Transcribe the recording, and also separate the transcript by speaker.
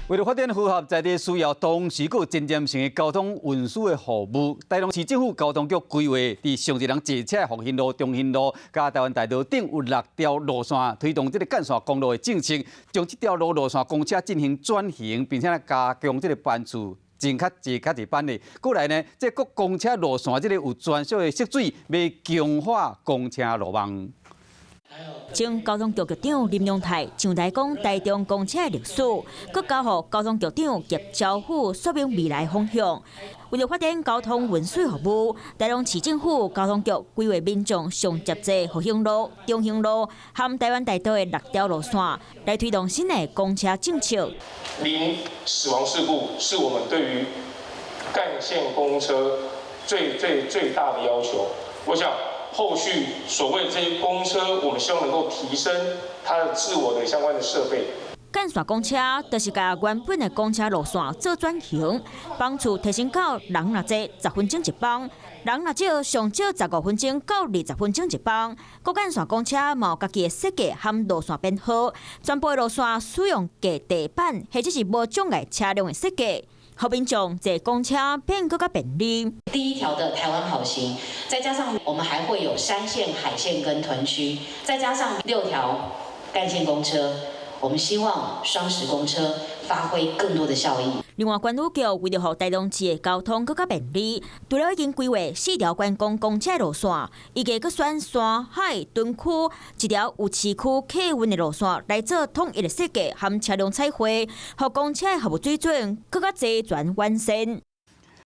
Speaker 1: 為著發展符合在地需要，同時閣有前瞻性的交通運輸的服務，台中市政府交通局規劃，佇上濟人坐車的復興路、中興路佮台灣大道頂有六條路線，推動這个幹線公路的政策，將這條路路線公車進行轉型，並且加強這个班次，增較濟較濟班的。過來呢，這個公車路線這个有專屬的色水，欲強化公車路網。
Speaker 2: 前交通局局長林良泰上台講台中公車的歷史，閣交予交通局長葉招富說明未來方向。為著發展交通運輸服務，台中市政府交通局規劃民眾上捷坐復興路、中興路和台灣大道的六條路線，來推動新的公車政策。
Speaker 3: 零死亡事故是我們對於幹線公車最最最大的要求。我想，後續所謂這些公車，我們希望能夠提升它的自我的相關的設備。
Speaker 2: 幹線公車就是共原本的公車路線做轉型，班次提升到人若濟十分鐘一班，人若少上少15分鐘到20分鐘一班。閣幹線公車嘛有家己的設計和路線編號，全部的路線使用隔地板或者是無障礙車輛的設計，予民眾坐公車變閣較便利。
Speaker 4: 第一條的台灣好行，再加上我們還會有山線、海線跟屯區，再加上六條幹線公車，我們希望雙十公車發揮更多的效益。
Speaker 2: 另外，觀旅局為著予台中市的交通閣較便利，除了已經規劃四條觀光公車路線，預計閣選山海屯區一條有市區客運的路線來做統一的設計和車輛彩繪，予公車服務水準閣較齊全完善。